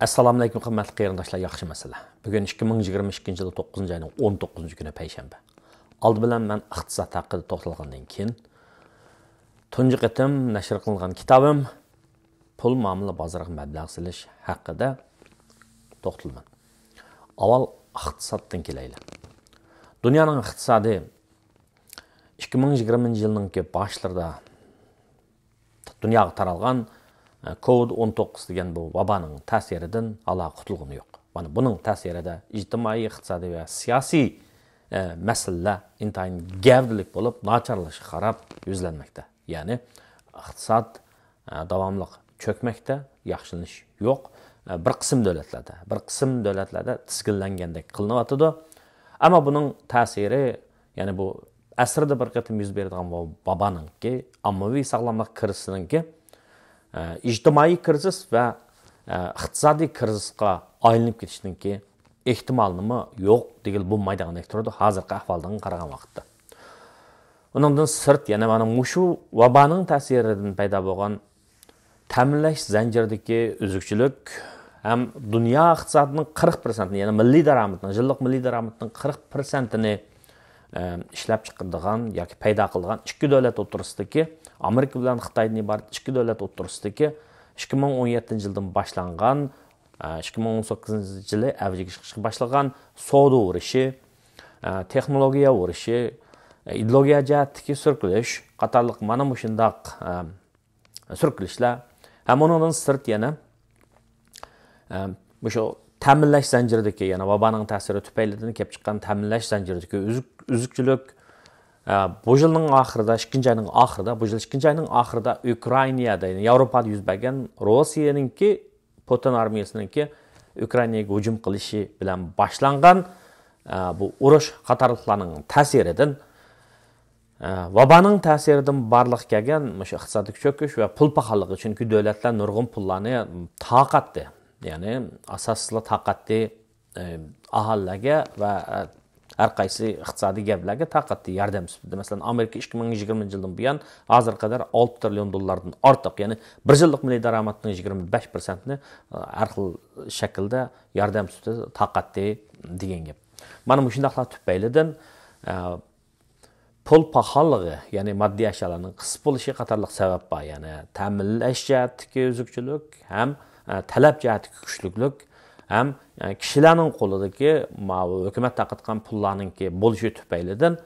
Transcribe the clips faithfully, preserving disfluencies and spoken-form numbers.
ئەسسالامۇئەلەيكۇم، ھۆرمەتلىك قېرىنداشلار، ياخشىمۇسىلەر؟ بۈگۈن ئىككى مىڭ يىگىرمە ئىككىنچى يىل توققۇزىنچى ئاينىڭ ئون توققۇزىنچى كۈنى، پەيشەنبە. ئالدى بىلەن مەن ئىقتىساد ھەققىدە توختالغاندىن كېيىن، تۇنجى قېتىم نەشر قىلىنغان كىتابىم پۇل مۇئامىلە بازىرىغا مەبلەغ سېلىش ھەققىدە توختىلىمەن. ئاۋۋال ئىقتىسادتىن كېلەيلى. دۇنيانىڭ ئىقتىسادى ئىككى مىڭ يىگىرمىنچى يىلنىڭكى باشلىرىدا دۇنياغا تارالغان، ئە، كوۋىد ئون توققۇز دېگەن بۇ ۋابانىڭ تەسىرىدىن ھالا قۇتۇلغىنى يوق. مانا بۇنىڭ تەسىرىدە ئىجتىمائىي، ئىقتىسادىي ۋە سىياسىي، ئە، مەسىلىلەر ئىنتايىن گەۋدىلىك بولۇپ، ناچارلىشىشقا قاراپ يۈزلەنمەكتە. يەنى ئىقتىساد، ئە، داۋاملىق چۆكمەكتە، ياخشىلىنىش يوق. ئە، بىر قىسىم دۆلەتلەردە، بىر قىسىم دۆلەتلەردە تىزگىنلەنگەندەك قىلىنىۋاتىدۇ. ئەمما بۇنىڭ تەسىرى، يەنى بۇ ئەسىردە بىر قېتىم يۈز بېرىدىغان بۇ ۋابانىڭكى، ئاممىۋى ساغلاملىق كىرىزىسىنىڭكى، ئە، ئىجتىمائىي كىرىزىس ۋە، ئە، ئىقتىسادىي كىرىزىسقا ئايلىنىپ كېتىشنىڭكى ئېھتىمالىمۇ يوق دېگىلى بولمايدىغاندەك تۇرىدۇ، ھازىرقى ئەھۋالدىن قارىغان ۋاقىتتا. ئۇنىڭدىن سىرت، يەنە مانا مۇشۇ ۋابانىڭ تەسىرىدىن پەيدا بولغان تەمىنلەش زەنجىرىدىكى ئۈزۈكچىلىك ھەم دۇنيا ئىقتىسادىنىڭ قىرىق پىرسەنتىنى، يەنى مىللىي دارامىتىنىڭ، يىللىق مىللىي دارامىتىنىڭ قىرىق پىرسەنتىنى، ئە، ئىشلەپ چىقىرىدىغان ياكى پەيدا قىلىدىغان ئىككى دۆلەت ئوتتۇرىسىدىكى، ئامېرىكا بىلەن خىتايدىن ئىبارەت ئىككى دۆلەت ئوتتۇرىسىدىكى ئىككى مىڭ ئون يەتتىنچى يىلدىن باشلانغان، ئە، ئىككى مىڭ ئون سەككىزىنچى يىلى ئەۋجىگە چىقىشقا باشلىغان سودا ئۇرۇشى، ئە، تېخنولوگىيە ئۇرۇشى، ئە، ئىدېئولوگىيە جەھەتتىكى سۈركىلىش قاتارلىق مانا مۇشۇنداق، ئە، سۈركىلىشلەر ھەم ئۇنىڭدىن سىرت يەنە، ئە، مۇشۇ تەمىنلەش زەنجىرىدىكى، يەنە ۋابانىڭ تەسىرى تۈپەيلىدىن كېلىپ چىققان تەمىنلەش زەنجىرىدىكى ئۈزۈك-، ئۈزۈكچىلىك، ئە، بۇ يىلنىڭ ئاخىرىدا، ئىككىنچى ئاينىڭ ئاخىرىدا، بۇ يىل ئىككىنچى ئاينىڭ ئاخىرىدا ئۇكرائىنادا، يەنى ياۋروپادا يۈز بەرگەن روسىيەنىڭكى پۇتىن ئارمىيەسىنىڭكى ئۇكرائىناغا ھۇجۇم قىلىشى بىلەن باشلانغان، ئە، بۇ ئۇرۇش قاتارلىقلارنىڭ تەسىرىدىن، ئە، ۋابانىڭ تەسىرىدىن بارلىققا كەلگەن مۇشۇ ئىقتىسادىي چۆكۈش ۋە پۇل پاخاللىقى، چۈنكى دۆلەتلەر نۇرغۇن پۇللارنى تارقاتتى. يەنى ئاساسلىقلا تارقاتتى، ئە، ئاھالىلەرگە ۋە، ئە، ھەر قايسى ئىقتىسادىي گەۋدىلەرگە تارقاتتى ياردەم سۈپىتىدە. مەسىلەن، ئامېرىكا ئىككى مىڭ يىگىرمىنچى يىلدىن بۇيان ھازىرغا قەدەر ئالتە تىرىليون دوللاردىن ئارتۇق، يەنى بىر يىللىق مىللىي دارامەتنىڭ يىگىرمە بەش پىرسەنتىنى، ئە، ھەر خىل شەكىلدە ياردەم سۈپىتىدە تارقاتتى دېگەن گەپ. مانا مۇشۇنداقلار تۈپەيلىدىن، ئە، پۇل پاخاللىقى، يەنى ماددىي ئەشيالارنىڭ قىس بولۇشى قاتارلىق سەۋەب بار. يەنى تەمىنلەش جەھەتتىكى ئۈزۈكچىلىك ھەم، ئە، تەلەپ جەھەتتىكى كۈچلۈكلۈك ھەم، ئە، كىشىلەرنىڭ قولىدىكى ماۋۇ ھۆكۈمەت تارقاتقان پۇللارنىڭكى بولۇشى تۈپەيلىدىن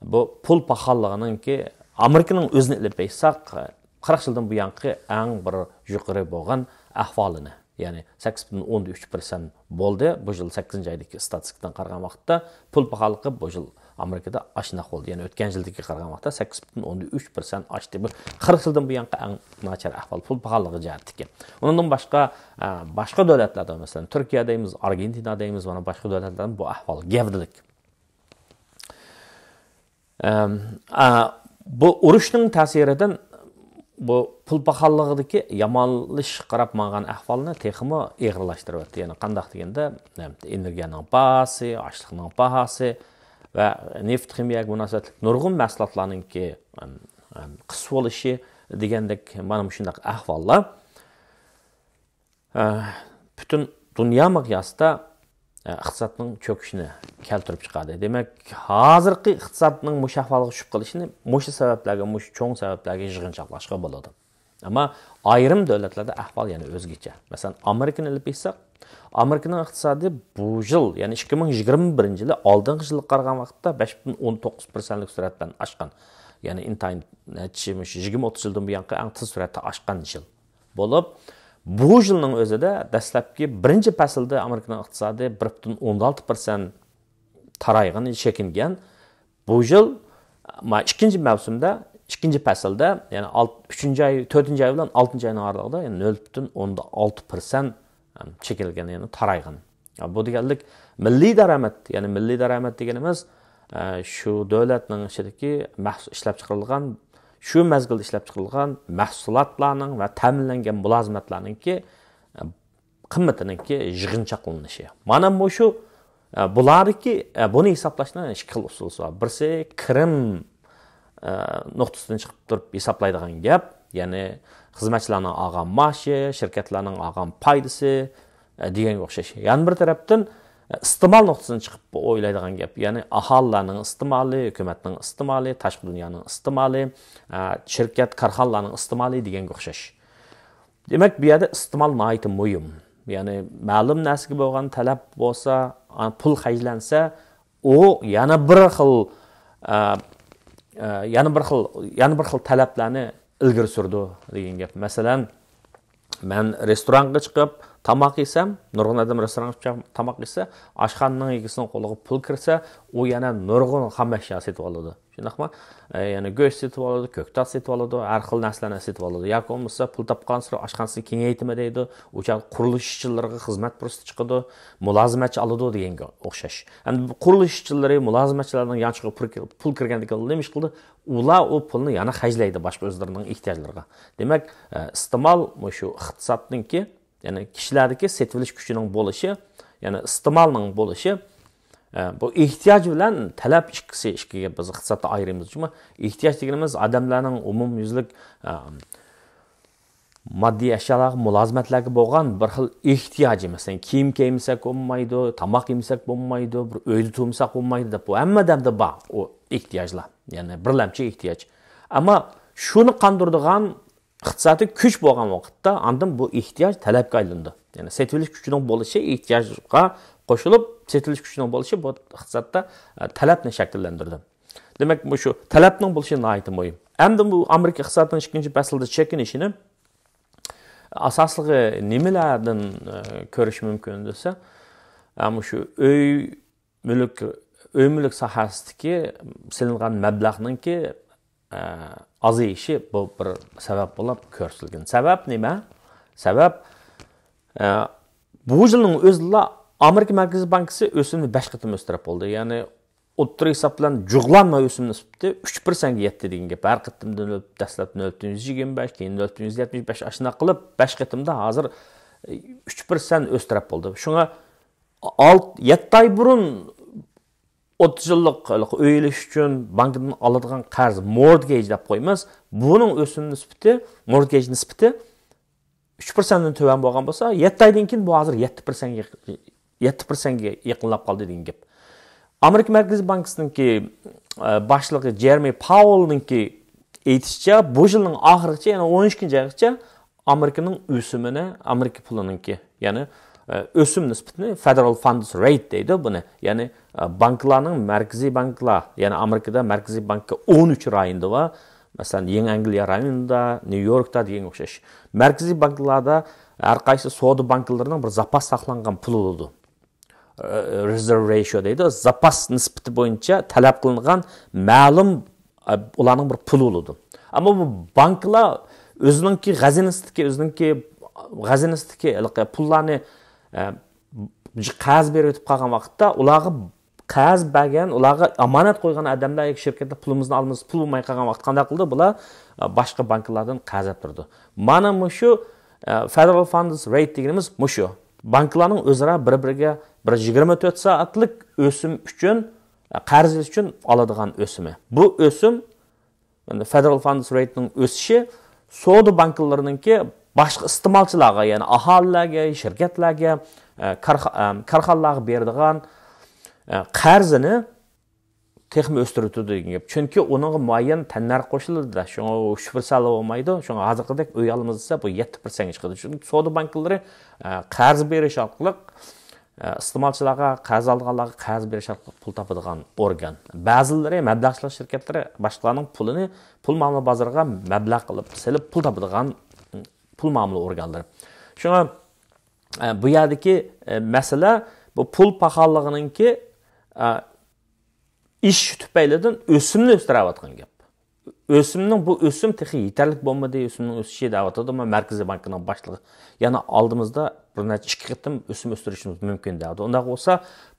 بۇ پۇل پاخاللىقىنىڭكى ئامېرىكىنىڭ ئۆزىنى ئېلىپ ئېيتساق، قىرىق يىلدىن بۇيانقى ئەڭ بىر يۇقىرى بولغان ئەھۋالىنى، يەنى سەككىز پۈتۈن ئوندىن ئۈچ پىرسەنت بولدى. بۇ يىل سەككىزىنچى ئايدىكى ئىستاتىستىكىدىن قارىغان ۋاقىتتا پۇل پاخاللىقى بۇ يىل ئامېرىكىدا ئاشۇنداق بولدى. يەنى ئۆتكەن يىلدىكىگە قارىغان ۋاقىتتا سەككىز پۈتۈن ئوندىن ئۈچ پىرسەنت ئاشتى. بۇ قىرىق يىلدىن بۇيانقى ئەڭ ناچار ئەھۋال پۇل پاخاللىقى جەھەتتىكى. ئۇنىڭدىن باشقا، ئە، باشقا دۆلەتلەردە، مەسىلەن، تۈركىيە دەيمىز، ئارگېنتىنا دەيمىز، مانا باشقا دۆلەتلەردە بۇ ئەھۋال گەۋدىلىك. ئەم، ئا، بۇ ئۇرۇشنىڭ تەسىرىدىن بۇ پۇل پاخاللىقىدىكى يامانلىشىشقا قاراپ ماڭغان ئەھۋالنى تېخىمۇ ئېغىرلاشتۇرۇۋەتتى. يەنى قانداق دېگەندە، ئەم، ئېنېرگىيەنىڭ باھاسى، ئاشلىقنىڭ باھاسى ۋە نېفىت خىمىيەگە مۇناسىۋەتلىك نۇرغۇن مەھسۇلاتلارنىڭكى، ئەم، ئەم، قىس بولۇشى دېگەندەك مانا مۇشۇنداق ئەھۋاللار ئە، پۈتۈن دۇنيا مىقياسىدا، ئە، ئىقتىسادنىڭ چۆكۈشىنى كەلتۈرۈپ چىقاردى. دېمەك، ھازىرقى ئىقتىسادنىڭ مۇشۇ ئەھۋالغا چۈشۈپ قېلىشىنى مۇشۇ سەۋەبلەرگە، مۇشۇ چوڭ سەۋەبلەرگە يىغىنچاقلاشقا بولىدۇ. ئەمما ئايرىم دۆلەتلەردە ئەھۋال يەنە ئۆزگىچە. مەسىلەن، ئامېرىكىنى ئېلىپ ئېيتساق، ئامېرىكىنىڭ ئىقتىسادى بۇ يىل، يەنى ئىككى مىڭ يىگىرمە بىرىنچى يىلى ئالدىنقى يىلغا قارىغان ۋاقىتتا بەش پۈتۈن ئون توققۇز پىرسەنتلىك سۈرئەت بىلەن ئاشقان. يەنى ئىنتايىن نەچچە، مۇشۇ يىگىرمە ئوتتۇز يىلدىن بۇيانقى ئەڭ تېز سۈرئەتتە ئاشقان يىل بولۇپ، بۇ يىلنىڭ ئۆزىدە دەسلەپكى بىرىنچى پەسىلدە ئامېرىكىنىڭ ئىقتىسادى بىر پۈتۈن ئوندىن ئالتە پىرسەنت تارايغىنى، چېكىنگەن. بۇ يىل، ما، ئىككىنچى مەۋسۇمدا، ئىككىنچى پەسىلدە، يەنى ئال-، ئۈچىنچى ئاي، تۆتىنچى ئاي بىلەن ئالتىنچى ئاينىڭ ئارىلىقىدا، يەنى نۆل پۈتۈن ئوندىن ئالتە پىرسەنت چېكىنگەن، يەنى تارايغان. بۇ دېگەنلىك مىللىي دارامەت، يەنى مىللىي دارامەت دېگىنىمىز، ئە، شۇ دۆلەتنىڭ ئىچىدىكى مەخسۇس ئىشلەپچىقىرىلغان، شۇ مەزگىلدە ئىشلەپچىقىرىلغان مەھسۇلاتلارنىڭ ۋە تەمىنلەنگەن مۇلازىمەتلەرنىڭكى، ئە، قىممىتىنىڭكى يىغىنچاقلىنىشى. مانا مۇشۇ، ئە، بۇلاردىكى، ئە، بۇنى ھېسابلاشنىڭ ئىككى خىل ئۇسۇلى بار. بىرسى كىرىم، ئە، نۇقتىسىدىن چىقىپ تۇرۇپ ھېسابلايدىغان گەپ، يەنى خىزمەتچىلەرنىڭ ئالغان مائاشى، شىركەتلەرنىڭ ئالغان پايدىسى، دېگەنگە ئوخشاش. يەنە بىر تەرەپتىن، ئىستېمال نۇقتىسىدىن چىقىپ ئويلايدىغان گەپ. يەنى ئاھالىلەرنىڭ ئىستېمالى، ھۆكۈمەتنىڭ ئىستېمالى، تاشقى دۇنيانىڭ ئىستېمالى، شىركەت، كارخانىلارنىڭ ئىستېمالى دېگەنگە ئوخشاش. دېمەك، بۇ يەردە ئىستېمال ناھايىتى مۇھىم. يەنى مەلۇم نەرسىگە بولغان تەلەپ بولسا، پۇل خەجلەنسە، ئۇ يەنە بىر خىل، ئە، ئە، يەنە بىر خىل، يەنە بىر خىل تەلەپلەرنى ئىلگىرى سۈرىدۇ دېگەن گەپ. مەسىلەن، مەن رېستورانغا چىقىپ تاماق يېسەم، نۇرغۇن ئادەم رېستورانغا چىقىپ تاماق يېسە، ئاشخانىنىڭ ئىگىسىنىڭ قولىغا پۇل كىرسە، ئۇ يەنە نۇرغۇن خام ئەشيا سېتىۋالىدۇ. شۇنداقمۇ؟ ئە، يەنە گۆش سېتىۋالىدۇ، كۆكتات سېتىۋالىدۇ، ھەر خىل نەرسىلەرنى سېتىۋالىدۇ. ياكى بولمىسا پۇل تاپقانسېرى ئاشخانىسىنى كېڭەيتىمەن دەيدۇ. ئۇ چاغدا قۇرۇلۇش ئىشچىلىرىغا خىزمەت پۇرسىتى چىقىدۇ، مۇلازىمەتچى ئالىدۇ دېگەنگە ئوخشاش. ئەمدى بۇ قۇرۇلۇش ئىشچىلىرى، مۇلازىمەتچىلەرنىڭ يانچۇقىغا پۇل كىر-، پۇل كىرگەندىكىن نېمە ئىش قىلىدۇ؟ ئۇلار ئۇ پۇلنى يەنە خەجلەيدۇ باشقا ئۆزلىرىنىڭ ئېھتىياجلىرىغا. دېمەك، ئە، ئىستېمال مۇشۇ ئىقتىسادنىڭكى، يەنى كىشىلەردىكى سېتىۋېلىش كۈچىنىڭ بولۇشى، يەنى ئىستېمالنىڭ بولۇشى، ئە، بۇ ئېھتىياج بىلەن تەلەپ ئىككىسى ئىككىگە بىز ئىقتىسادتا ئايرىيمىز. جۇمۇ ئېھتىياج دېگىنىمىز ئادەملەرنىڭ ئومۇميۈزلۈك، ئە، ماددىي ئەشيالارغا، مۇلازىمەتلەرگە بولغان بىر خىل ئېھتىياجى. مەسىلەن، كىيىم كىيمىسەك بولمايدۇ، تاماق يېمىسەك بولمايدۇ، بىر ئۆيدە تۇرمىساق بولمايدۇ دەپ، بۇ ھەممە ئادەمدە بار ئۇ ئېھتىياجلار. يەنى بىرلەمچى ئېھتىياج. ئەمما شۇنى قاندۇرىدىغان ئىقتىسادىي كۈچ بولغان ۋاقىتتا، ئاندىن بۇ ئېھتىياج تەلەپكە ئايلىنىدۇ. يەنى سېتىۋېلىش كۈچىنىڭ بولۇشى ئېھتىياجغا قوشۇلۇپ، سېتىۋېلىش كۈچىنىڭ بولۇشى بۇ ئىقتىسادتا، ئە، تەلەپنى شەكىللەندۈرىدۇ. دېمەك، مۇشۇ تەلەپنىڭ بولۇشى ناھايىتى مۇھىم. ئەمدى بۇ ئامېرىكا ئىقتىسادىنىڭ ئىككىنچى پەسىلدە چېكىنىشىنى ئاساسلىقى نېمىلەردىن، ئە، كۆرۈش مۇمكىن دېسە، ئە، مۇشۇ ئۆي مۈلۈك، ئۆي مۈلۈك ساھەسىدىكى سېلىنغان مەبلەغنىڭكى، ئە، ئازىيىشى بۇ بىر سەۋەب بولۇپ كۆرسىتىلگەن. سەۋەب نېمە؟ سەۋەب، ئە، بۇ يىلنىڭ ئۆزىدىلا ئامېرىكا مەركىزىي بانكىسى ئۆسۈمنى بەش قېتىم ئۆستۈرۈپ بولدى. يەنى ئوتتۇرا ھېساب بىلەن جۇغلانما ئۆسۈم نىسبىتى ئۈچ پىرسەنتكە يەتتى دېگەن گەپ. ھەر قېتىمدا نۆل، دەسلەپ نۆل پۈتۈن يۈز يىگىرمە بەش، كېيىن نۆل پۈتۈن يۈز يەتمىش بەش، ئاشۇنداق قىلىپ بەش قېتىمدا ھازىر ئۈچ پىرسەنت ئۆستۈرۈپ بولدى. شۇڭا ئالت-، يەتتە ئاي بۇرۇن ئوتتۇز يىللىق ئۆي ئېلىش ئۈچۈن بانكىدىن ئالىدىغان قەرز، مورتگېج دەپ قويىمىز. بۇنىڭ ئۆسۈم نىسبىتى، مورتگېج نىسبىتى ئۈچ پىرسەنتتىن تۆۋەن بولغان بولسا، يەتتە ئايدىن كېيىن بۇ ھازىر يەتتە پىرسەنتكە، يەتتە پىرسەنتكە يېقىنلاپ قالدى دېگەن گەپ. ئامېرىكا مەركىزىي بانكىسىنىڭكى، ئە، باشلىقى جېرېمى پاولنىڭكى ئېيتىشىچە، بۇ يىلنىڭ ئاخىرىغىچە، يەنى ئون ئىككىنچى ئايغىچە ئامېرىكىنىڭ ئۆسۈمىنى، ئامېرىكا پۇلىنىڭكى، يەنى، ئە، ئۆسۈم نىسبىتىنى، فېدېرال فاندس رەيت دەيدۇ بۇنى. يەنى، ئە، بانكىلارنىڭ، مەركىزىي بانكىلار، يەنى ئامېرىكىدا مەركىزىي بانكا ئون ئۈچ رايوندا بار. مەسىلەن، يېڭى ئانگلىيە رايونىدا، نيۇ يوركتا دېگەنگە ئوخشاش. مەركىزىي بانكىلاردا ھەر قايسى سودا بانكىلىرىنىڭ بىر زاپاس ساقلانغان پۇلى بولىدۇ. رېزېرۋ رېشىيو دەيدۇ. زاپاس نىسبىتى بويىچە تەلەپ قىلىنغان مەلۇم، ئە، ئۇلارنىڭ بىر پۇلى بولىدۇ. ئەمما بۇ بانكىلار ئۆزىنىڭكى غەزىنىسىدىكى، ئۆزىنىڭكى غەزىنىسىدىكى ھېلىقى پۇللارنى، ئە، قەرز بېرىۋېتىپ قالغان ۋاقىتتا ئۇلارغا قەرز بەرگەن، ئۇلارغا ئامانەت قويغان ئادەملەر ياكى شىركەتلەر پۇلىمىزنى ئالىمىز، پۇل بولماي قالغان ۋاقىتتا قانداق قىلىدۇ؟ بۇلار، ئە، باشقا بانكىلاردىن قەرز ئېلىپ تۇرىدۇ. مانا مۇشۇ، ئە، فېدېرال فاندس رەيت دېگىنىمىز مۇشۇ. بانكىلارنىڭ ئۆزئارا بىر-بىرىگە بىر يىگىرمە تۆت سائەتلىك ئۆسۈم ئۈچۈن، ئە، قەرز ئېلىش ئۈچۈن ئالىدىغان ئۆسۈمى. بۇ ئۆسۈم، ئەمدى فېدېرال فاندس رەيتنىڭ ئۆسۈشى سودا بانكىلىرىنىڭكى باشقا ئىستېمالچىلارغا، يەنى ئاھالىلەرگە، شىركەتلەرگە، ئە، كارخا-، ئە، كارخانىلارغا بېرىدىغان، ئە، قەرزىنى تېخىمۇ ئۆستۈرۈۋېتىدۇ دېگەن گەپ. چۈنكى ئۇنىڭغا مۇئەييەن تەننەرخ قوشۇلىدۇ-دە. شۇڭا ئۇ ئۈچ پىرسەنت بولمايدۇ. شۇڭا ھازىرقىدەك ئۆي ئالىمىز دېسە، بۇ يەتتە پىرسەنتكە چىقىدۇ. چۈنكى سودا بانكىلىرى، ئە، قەرز بېرىش ئارقىلىق، ئە، ئىستېمالچىلارغا، قەرز ئالىدىغانلارغا قەرز بېرىش ئارقىلىق پۇل تاپىدىغان ئورگان. بەزىلىرى مەبلەغچىلىك شىركەتلىرى باشقىلارنىڭ پۇلىنى پۇل مۇئامىلە بازىرىغا مەبلەغ قىلىپ سېلىپ پۇل تاپىدىغان پۇل مۇئامىلە ئورگانلىرى. شۇڭا، ئە، بۇ يەردىكى، ئە، مەسىلە بۇ پۇل پاخاللىقىنىڭكى، ئە، ئېشىشى تۈپەيلىدىن ئۆسۈمنى ئۆستۈرۈۋاتقان گەپ. ئۆسۈمنىڭ، بۇ ئۆسۈم تېخى يېتەرلىك بولمىدى، ئۆسۈمنىڭ ئۆسۈشى دەۋاتىدۇ، ئەمما مەركىزىي بانكىنىڭ باشلىقى. يەنە ئالدىمىزدا بىر نەچچە، ئىككى قېتىم ئۆسۈم ئۆستۈرۈشىمىز مۇمكىن دەۋاتىدۇ. ئۇنداق بولسا،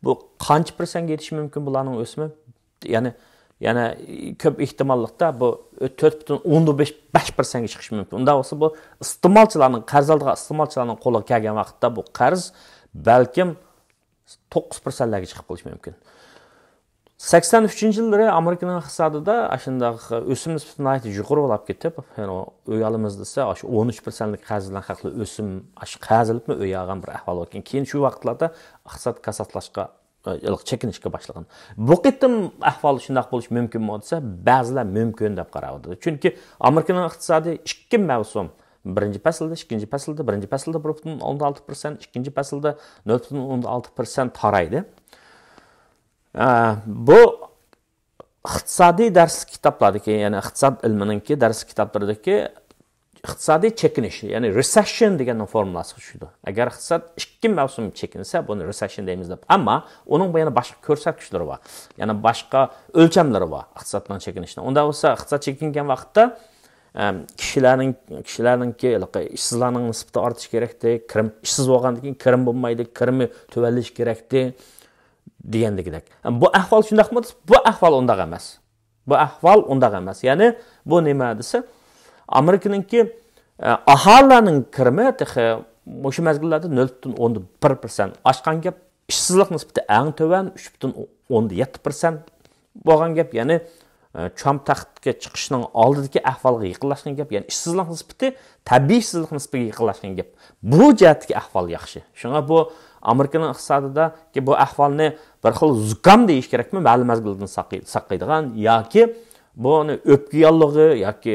بۇ قانچە پىرسەنتكە يېتىشى مۇمكىن بۇلارنىڭ ئۆسۈمى؟ يەنى، يەنە كۆپ ئېھتىماللىقتا بۇ تۆت پۈتۈن ئوندىن بەش، بەش پىرسەنتكە چىقىشى مۇمكىن. ئۇنداق بولسا، بۇ ئىستېمالچىلارنىڭ، قەرز ئالىدىغان ئىستېمالچىلارنىڭ قولىغا كەلگەن ۋاقىتتا بۇ قەرز بەلكىم توققۇز پىرسەنتلەرگە چىقىپ قېلىشى مۇمكىن. سەكسەن ئۈچىنچى يىللىرى ئامېرىكىنىڭ ئىقتىسادىدا ئاشۇنداق ئۆسۈم نىسبىتى ناھايىتى يۇقىرى بولاپ كېتىپ، يەنى ئۆي ئالىمىز دېسە، ئاشۇ ئون ئۈچ پىرسەنتلىك قەرز بىلەن خەقلەر ئۆسۈم، ئاشۇ قەرز ئېلىپمۇ ئۆي ئالغان بىر ئەھۋال بولغان. كېيىن شۇ ۋاقىتلاردا ئىقتىساد كاساتلاشقا، چېكىنىشكە باشلىغان. بۇ قېتىم ئەھۋال شۇنداق بولۇشى مۇمكىنمۇ دېسە، بەزىلەر مۇمكىن دەپ قاراۋاتىدۇ. چۈنكى ئامېرىكىنىڭ ئىقتىسادى ئىككى مەۋسۇم، بىرىنچى پەسىلدە، ئىككىنچى پەسىلدە، بىرىنچى پەسىلدە بىر پۈتۈن ئوندىن ئالتە پىرسەنت، ئىككىنچى پەسىلدە نۆل پۈتۈن ئوندىن ئالتە پىرسەنت تارايدى. ئە، بۇ ئىقتىسادىي دەرسلىك كىتابلاردىكى، يەنى ئىقتىساد ئىلمىنىڭكى دەرسلىك كىتابلىرىدىكى ئىقتىسادىي چېكىنىش، يەنى رېسېشن دېگەننىڭ فورمۇلاسىغا چۈشىدۇ. ئەگەر ئىقتىساد ئىككى مەۋسۇم چېكىنسە، بۇنى رېسېشن دەيمىز دەپ. ئەمما ئۇنىڭ يەنە باشقا كۆرسەتكۈچلىرى بار. يەنە باشقا ئۆلچەملىرى بار ئىقتىسادنىڭ چېكىنىشىنىڭ. ئۇنداق بولسا، ئىقتىساد چېكىنگەن ۋاقىتتا، ئەم، كىشىلەرنىڭ، كىشىلەرنىڭكى، ھېلىقى ئىشسىزلارنىڭ نىسبىتى ئارتىشى كېرەكتى، كىرىم، ئىشسىز بولغاندىن كېيىن كىرىم بولمايدۇ، كىرىمى تۆۋەنلىشى كېرەكتى دېگەندىكىدەك. بۇ ئەھۋال شۇنداقمۇ؟ بۇ ئەھۋال ئۇنداق ئەمەس. بۇ ئەھۋال ئۇنداق ئەمەس. يەنى بۇ نېمە دېسە، ئامېرىكىنىڭكى، ئە، ئاھالىلەرنىڭ كىرىمى تېخى مۇشۇ مەزگىللەردە نۆل پۈتۈن ئوندىن بىر پىرسەنت ئاشقان گەپ. ئىشسىزلىق نىسبىتى ئەڭ تۆۋەن، ئۈچ پۈتۈن ئوندىن يەتتە پىرسەنت بولغان گەپ. يەنى، ئە، ترامپ تەختكە چىقىشنىڭ ئالدىدىكى ئەھۋالغا يېقىنلاشقان گەپ. يەنى ئىشسىزلىق نىسبىتى تەبىئىي ئىشسىزلىق نىسبىتىگە يېقىنلاشقان گەپ. بۇ جەھەتتىكى ئەھۋال ياخشى. شۇڭا بۇ ئامېرىكىنىڭ ئىقتىسادىدىكى بۇ ئەھۋالنى بىر خىل زۇكام دېيىش كېرەكمۇ؟ مەلۇم مەزگىلدىن ساقلىي-، ساقلايدىغان ياكى بۇنى ئۆپكە ياللۇغى ياكى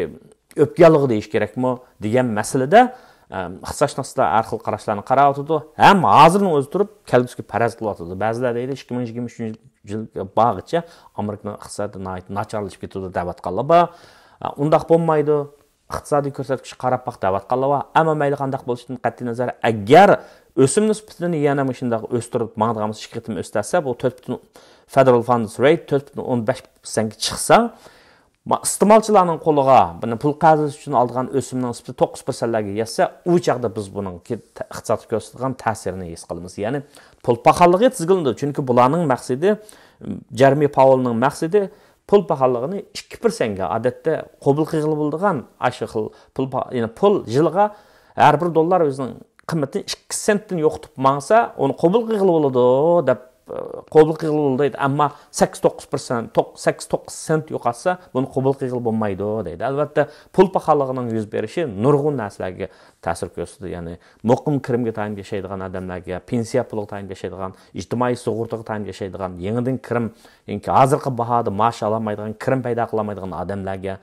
ئۆپكە ياللۇغى دېيىش كېرەكمۇ دېگەن مەسىلىدە، ئە، ئىقتىسادشۇناسلار ھەر خىل قاراشلارنى قاراۋاتىدۇ. ھەم ھازىرنىڭ ئۆزى تۇرۇپ كەلگۈسىگە پەرەز قىلىۋاتىدۇ. بەزىلەر دەيدۇ، ئىككى مىڭ يىگىرمە ئۈچىنچى يىلغا بارغىچە ئامېرىكىنىڭ ئىقتىسادى ناھايىتى ناچارلىشىپ كېتىدۇ دەۋاتقانلار بار. ئە، ئۇنداق بولمايدۇ. ئىقتىسادىي كۆرسەتكۈچكە قاراپ باق دەۋاتقانلار بار. ئەمما مەيلى قانداق بولۇشىدىن قەتئىي نەزەر، ئەگەر ئۆسۈم نىسبىتىنى يەنە مۇشۇنداق ئۆستۈرۈپ ماڭىدىغان بولسا، ئىككى قېتىم ئۆستۈرسە، بۇ تۆت پۈتۈن، فېدېرال فاندز رەيت تۆت پۈتۈن ئوندىن بەش پىرسەنتكە چىقسا، ما-، ئىستېمالچىلارنىڭ قولىغا بۇنى پۇل قەرز ئۈچۈن ئالىدىغان ئۆسۈمنىڭ نىسبىتى توققۇز پىرسەنتلەرگە يەتسە، ئۇ چاغدا بىز بۇنىڭكى تە-، ئىقتىسادقا كۆرسىتىدىغان تەسىرىنى ھېس قىلىمىز. يەنى پۇل پاخاللىقى تىزگىنلىنىدۇ. چۈنكى بۇلارنىڭ مەقسىتى، جېرېمى پاۋېلنىڭ مەقسىتى پۇل پاخاللىقىنى ئىككى پىرسەنتكە، ئادەتتە قوبۇل قىلغىلى بولىدىغان ئاشۇ خىل پۇل پا-، يەنى پۇل يىلىغا ھەر بىر دوللار ئۆزىنىڭ قىممىتىنى ئىككى سېنتتىن يوقىتىپ ماڭسا، ئۇنى قوبۇل قىلغىلى بولىدۇ دەپ، ئە، قوبۇل قىلغىلى بولىدۇ دەيدۇ. ئەمما سەككىز توققۇز پىرسەنت، توق-، سەككىز توققۇز سېنت يوقاتسا، بۇنى قوبۇل قىلغىلى بولمايدۇ دەيدۇ. ئەلۋەتتە، پۇل پاخاللىقىنىڭ يۈز بېرىشى نۇرغۇن نەرسىلەرگە تەسىر كۆرسىتىدۇ. يەنى مۇقىم كىرىمگە تايىنىپ ياشايدىغان ئادەملەرگە، پېنسىيە پۇلىغا تايىنىپ ياشايدىغان، ئىجتىمائىي سۇغۇرتىغا تايىنىپ ياشايدىغان، يېڭىدىن كىرىم، يەنى ھازىرقى باھادا مائاش ئالالمايدىغان، كىرىم پەيدا قىلالمايدىغان ئادەملەرگە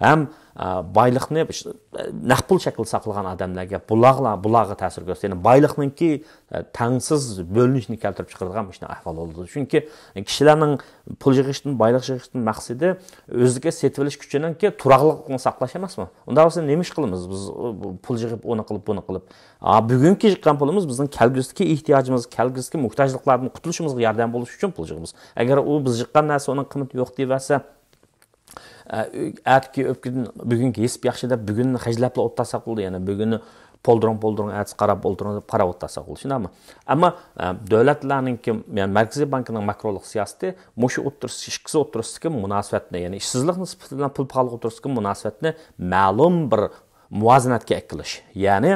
ھەم، ئە، بايلىقنى نەق پۇل شەكلىدە ساقلىغان ئادەملەرگە، بۇلارغا، بۇلارغا تەسىر كۆرسىتىدۇ. يەنى بايلىقنىڭكى، ئە، تەڭسىز بۆلۈنۈشىنى كەلتۈرۈپ چىقىرىدىغان مۇشۇنداق ئەھۋال بولىدۇ. چۈنكى كىشىلەرنىڭ پۇل يىغىشتىن، بايلىق يىغىشتىن مەقسىتى ئۆزىگە سېتىۋېلىش كۈچىنىڭكى تۇراقلىقلىقىنى ساقلاش ئەمەسمۇ؟ ئۇنداق بولسا نېمە ئىش قىلىمىز؟ بىز پۇل يىغىپ، ئۇنى قىلىپ، بۇنى قىلىپ. ئا، بۈگۈنكى يىغقان پۇلىمىز بىزنىڭ كەلگۈسىدىكى ئېھتىياجىمىز، كەلگۈسىدىكى موھتاجلىقلاردىن قۇتۇلۇشىمىزغا ياردەم بولۇش ئۈچۈن پۇل يىغىمىز. ئەگەر ئۇ بىز يىغقان نەرسە ئۇنىڭ قىممىتى يوق دېيىۋەرسە، ئە، ئەتىكى ئۆپكىدىن بۈگۈنكى ھېسىپ ياخشى دەپ بۈگۈننى خەجلەپلا ئولتۇرساق بولىدۇ. يەنى بۈگۈننى پولدۇرۇڭ، پولدۇرۇڭ، ئەتىسى قاراپ ئولتۇرۇڭ دەپ قاراپ ئولتۇرساق بولىدۇ. شۇنداقمۇ؟ ئەمما، ئە، دۆلەتلەرنىڭكى، يەنى مەركىزىي بانكىنىڭ ماكرولۇق سىياسىتى مۇشۇ ئوتتۇرىسى، ئىككىسى ئوتتۇرىسىدىكى مۇناسىۋەتنى، يەنى ئىشسىزلىق نىسبىتى بىلەن پۇل پاخاللىق ئوتتۇرىسىدىكى مۇناسىۋەتنى مەلۇم بىر مۇۋازىنەتكە ئەكىلىش. يەنى،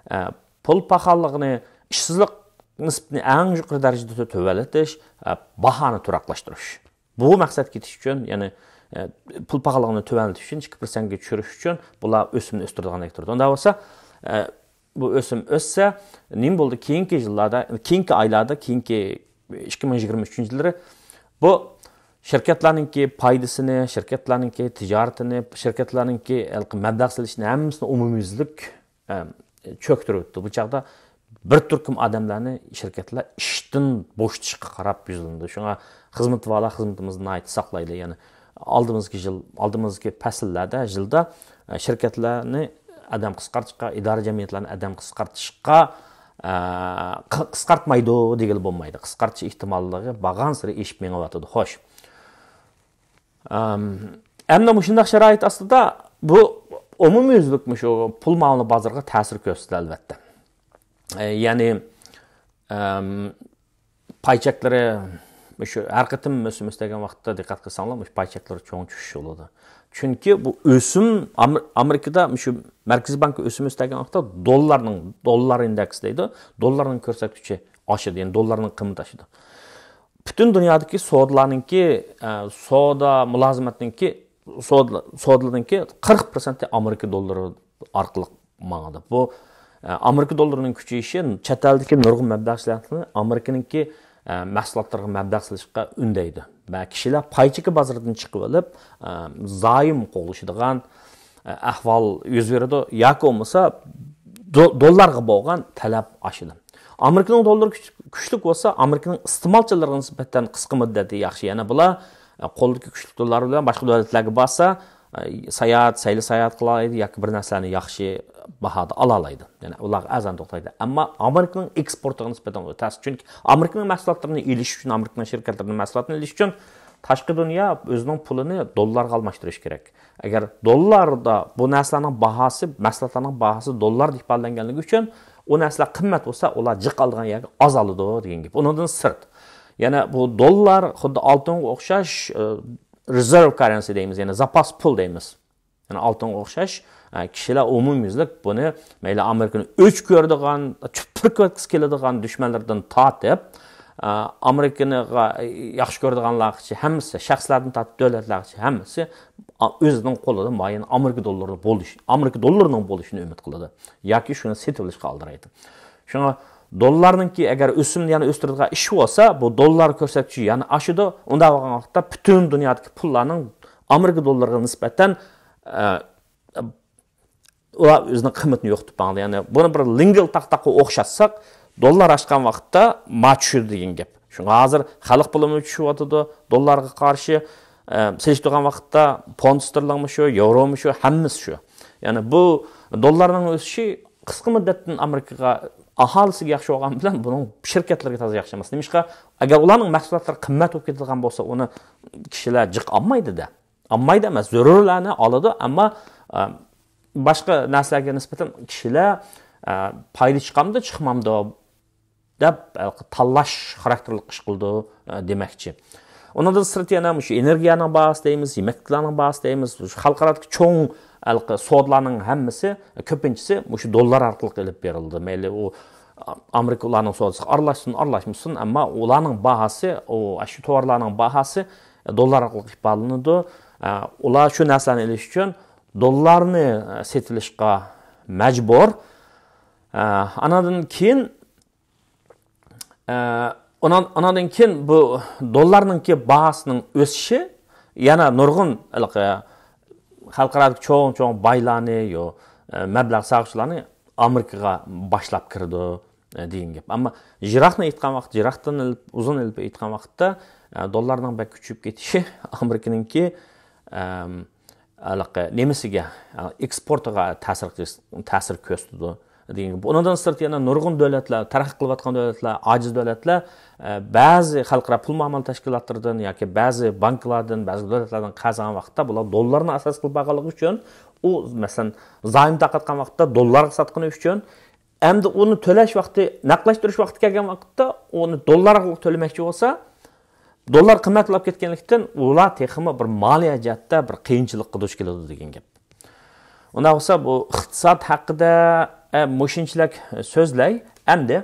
ئە، پۇل پاخاللىقىنى، ئىشسىزلىق نىسبىتىنى ئەڭ يۇقىرى دەرىجىدە تۆۋەنلىتىش، ئە، باھانى تۇراقلاشتۇرۇش. بۇ مەقسەتكە يېتىش ئۈچۈن، يەنى، ئە، پۇل پاخاللىقىنى تۆۋەنلىتىش ئۈچۈن، ئىككى پىرسەنتكە چۈشۈرۈش ئۈچۈن بۇلار ئۆسۈمنى ئۆستۈرىدىغاندەك تۇرىدۇ. ئۇنداق بولسا، ئە، بۇ ئۆسۈم ئۆسسە، نېمە بولدى؟ كېيىنكى يىللاردا، كېيىنكى ئايلاردا، كېيىنكى ئىككى مىڭ يىگىرمە ئۈچىنچى يىللىرى بۇ شىركەتلەرنىڭكى پايدىسىنى، شىركەتلەرنىڭكى تىجارىتىنى، شىركەتلەرنىڭكى ھېلىقى مەبلەغ سېلىشىنى ھەممىسىنى ئومۇميۈزلۈك، ئە، چۆكتۈرۈۋېتىدۇ. بۇ چاغدا بىر تۈركۈم ئادەملەرنى شىركەتلەر ئىشتىن بوشىتىشقا قاراپ يۈزلىنىدۇ. شۇڭا خىزمىتى بارلار خىزمىتىمىزنى ناھايىتى ساقلايلى. يەنى ئالدىمىزدىكى يىل، ئالدىمىزدىكى پەسىللەردە، يىلدا، ئە، شىركەتلەرنى ئادەم قىسقارتىشقا، ئىدارە جەمئىيەتلەرنى ئادەم قىسقارتىشقا، ئە، قى-، قىسقارتمايدۇ دېگىلى بولمايدۇ. قىسقارتىش ئېھتىماللىقى بارغانسېرى ئېشىپ مېڭىۋاتىدۇ. خوش. ئەم، ئەمدى مۇشۇنداق شارائىت ئاستىدا بۇ ئومۇميۈزلۈك مۇشۇ پۇل مۇئامىلە بازىرىغا تەسىر كۆرسىتىدۇ، ئەلۋەتتە. ئە، يەنى، ئەم، پاي چەكلىرى مۇشۇ ھەر قېتىم ئۆسۈم ئۆستۈرگەن ۋاقىتتا دىققەت قىلساڭلار، مۇشۇ پاي چەكلىرى چوڭ چۈشۈش بولىدۇ. چۈنكى بۇ ئۆسۈم ئامېر-، ئامېرىكىدا مۇشۇ مەركىزىي بانكا ئۆسۈم ئۆستۈرگەن ۋاقىتتا دوللارنىڭ، دوللار ئىندېكسى دەيدۇ، دوللارنىڭ كۆرسەتكۈچى ئاشىدۇ، يەنى دوللارنىڭ قىممىتى ئاشىدۇ. پۈتۈن دۇنيادىكى سودىلارنىڭكى، ئە، سودا مۇلازىمەتنىڭكى، سودا، سودىلارنىڭكى قىرىق پىرسەنتى ئامېرىكا دوللىرى ئارقىلىق ماڭىدۇ. بۇ، ئە، ئامېرىكا دوللىرىنىڭ كۈچىيىشى چەت ئەلدىكى نۇرغۇن مەبلەغچىلەرنى ئامېرىكىنىڭكى، ئە، مەھسۇلاتلىرىغا مەبلەغ سېلىشقا ئۈندەيدۇ. ۋە كىشىلەر پاي چېكى بازىرىدىن چىقىۋېلىپ، ئە، زايوم قوغلىشىدىغان، ئە، ئەھۋال يۈز بېرىدۇ. ياكى بولمىسا دو-، دوللارغا بولغان تەلەپ ئاشىدۇ. ئامېرىكىنىڭ دوللىرى كۈچ-، كۈچلۈك بولسا، ئامېرىكىنىڭ ئىستېمالچىلىرىغا نىسبەتەن قىسقا مۇددەتتە ياخشى. يەنە بۇلار، ئە، قولدىكى كۈچلۈك دوللار بىلەن باشقا دۆلەتلەرگە بارسا، ئە، ساياھەت، سەيلە ساياھەت قىلالايدۇ ياكى بىر نەرسىلەرنى ياخشى باھادا ئالالايدۇ. يەنى ئۇلارغا ئەرزان توختايدۇ. ئەمما ئامېرىكىنىڭ ئېكسپورتىغا نىسبەتەن ئۇ تەس. چۈنكى ئامېرىكىنىڭ مەھسۇلاتلىرىنى ئېلىش ئۈچۈن، ئامېرىكىنىڭ شىركەتلىرىنىڭ مەھسۇلاتىنى ئېلىش ئۈچۈن تاشقى دۇنيا ئۆزىنىڭ پۇلىنى دوللارغا ئالماشتۇرۇشى كېرەك. ئەگەر دوللاردا بۇ نەرسىلەرنىڭ باھاسى، مەھسۇلاتلارنىڭ باھاسى دوللاردا ئىپادىلەنگەنلىكى ئۈچۈن ئۇ نەرسىلەر قىممەت بولسا، ئۇلار جىق ئالىدىغان يەرگە ئاز ئالىدۇ دېگەن گەپ. ئۇنىڭدىن سىرت، يەنە بۇ دوللار خۇددى ئالتۇنغا ئوخشاش، ئە، رېزېرۋ كاررېنسى دەيمىز، يەنى زاپاس پۇل دەيمىز. يەنى ئالتۇنغا ئوخشاش، ئە، كىشىلەر ئومۇميۈزلۈك بۇنى مەيلى ئامېرىكىنى ئۆچ كۆرىدىغان، تۈپتۈرۈپ كەتكۈسى كېلىدىغان دۈشمەنلىرىدىن تارتىپ، ئە، ئامېرىكىنىغا ياخشى كۆرىدىغانلارغىچە ھەممىسى، شەخسلەردىن تارتىپ دۆلەتلەرگىچە ھەممىسى، ئا، ئۆزىنىڭ قولىدا مۇئەييەن ئامېرىكا دوللىرى بولۇش، ئامېرىكا دوللىرىنىڭ بولۇشىنى ئۈمىد قىلىدۇ. ياكى شۇنى سېتىۋېلىشقا ئالدىرايدۇ. شۇڭا دوللارنىڭكى ئەگەر ئۆسۈمنى يەنە ئۆستۈرىدىغان ئىش بولسا، بۇ دوللار كۆرسەتكۈچى يەنە ئاشىدۇ. ئۇنداق بولغان ۋاقىتتا پۈتۈن دۇنيادىكى پۇللارنىڭ ئامېرىكا دوللىرىغا نىسبەتەن، ئە، ئۇلار ئۆزىنىڭ قىممىتىنى يوقىتىپ ماڭىدۇ. يەنى بۇنى بىر لىنگىل تاختاققا ئوخشاتساق، دوللار ئاشقان ۋاقىتتا ما چۈشىدۇ دېگەن گەپ. شۇڭا ھازىر خەلق پۇلىمۇ چۈشۈۋاتىدۇ، دوللارغا قارشى، ئە، سېلىشتۇرغان ۋاقىتتا پوند ستېرلىڭمۇ شۇ، ياۋرومۇ شۇ، ھەممىسى شۇ. يەنى بۇ دوللارنىڭ ئۆسۈشى قىسقا مۇددەتتىن ئامېرىكىغا ئاھالىسىگە ياخشى بولغان بىلەن بۇنىڭ شىركەتلىرىگە تازا ياخشى ئەمەس. نېمىشقا؟ ئەگەر ئۇلارنىڭ مەھسۇلاتلىرى قىممەت بولۇپ كېتىدىغان بولسا، ئۇنى كىشىلەر جىق ئالمايدۇ-دە. ئالمايدۇ ئەمەس، زۆرۈرلەرنى ئالىدۇ، ئەمما، ئە، باشقا نەرسىلەرگە نىسبەتەن كىشىلەر، ئە، پايدا چىقامدۇ، چىقمامدۇ دەپ، ئە، تاللاش خاراكتېرلىك ئىش قىلىدۇ، ئە، دېمەكچى. ئۇنىڭدىن سىرت يەنە مۇشۇ ئېنېرگىيەنىڭ باھاسى دەيمىز، يېمەكلىكلەرنىڭ باھاسى دەيمىز، مۇشۇ خەلقئارادىكى چوڭ ھېلىقى سودىلارنىڭ ھەممىسى، كۆپىنچىسى مۇشۇ دوللار ئارقىلىق ئېلىپ بېرىلىدۇ. مەيلى ئۇ ئامېرىكا ئۇلارنىڭ سودىسىغا ئارىلاشسۇن، ئارىلاشمىسۇن، ئەمما ئۇلارنىڭ باھاسى، ئۇ، شۇ تاۋارلارنىڭ باھاسى دوللار ئارقىلىق ئىپادىلىنىدۇ. ئە، ئۇلار شۇ نەرسىلەرنى ئېلىش ئۈچۈن دوللارنى، ئە، سېتىۋېلىشقا مەجبۇر. ئە، ئاناندىن كېيىن، ئە، ئۇنىڭ-، ئۇنىڭدىن كېيىن بۇ دوللارنىڭكى باھاسىنىڭ ئۆسۈشى يەنە نۇرغۇن ھېلىقى خەلقئارادىكى چوڭ-چوڭ بايلارنى، يو، ئە، مەبلەغ سالغۇچىلارنى ئامېرىكىغا باشلاپ كىرىدۇ، ئە، دېگەن گەپ. ئەمما يىراقنى ئېيتقان ۋاقىت، يىراقتىن ئېلىپ ئۇزۇن ئېلىپ ئېيتقان ۋاقىتتا، ئە، دوللارنىڭ بەك كۈچىيىپ كېتىشى ئامېرىكىنىڭكى، ئەم، ھېلىقى نېمىسىگە، ئە، ئېكسپورتىغا تەسىر قىلىش، تەسىر كۆرسىتىدۇ. دېگەن گەپ. ئۇنىڭدىن سىرت يەنە نۇرغۇن دۆلەتلەر، تەرەققىي قىلىۋاتقان دۆلەتلەر، ئاجىز دۆلەتلەر، ئە، بەزى خەلقئارا پۇل مۇئامىلە تەشكىلاتلىرىدىن ياكى بەزى بانكىلاردىن، بەزى دۆلەتلەردىن قەرز ئالغان ۋاقىتتا بۇلار دوللارنى ئاساس قىلىپ ئالغانلىقى ئۈچۈن، ئۇ، مەسىلەن، زايوم تارقاتقان ۋاقىتتا دوللارغا ساتقىنى ئۈچۈن، ئەمدى ئۇنى تۆلەش ۋاقتى، نەقلەشتۈرۈش ۋاقتى كەلگەن ۋاقىتتا ئۇنى دوللار ئارقىلىق تۆلىمەكچى بولسا، دوللار قىممەتلەپ كەتكەنلىكتىن، ئۇلار تېخىمۇ بىر مالىيە جەھەتتە بىر قىيىنچىلىققا دۇچ كېلىدۇ دېگەن گەپ. ئۇنداق بولسا، بۇ ئىقتىساد ھەققىدە، ئە، مۇشۇنچىلىك سۆزلەي. ئەمدى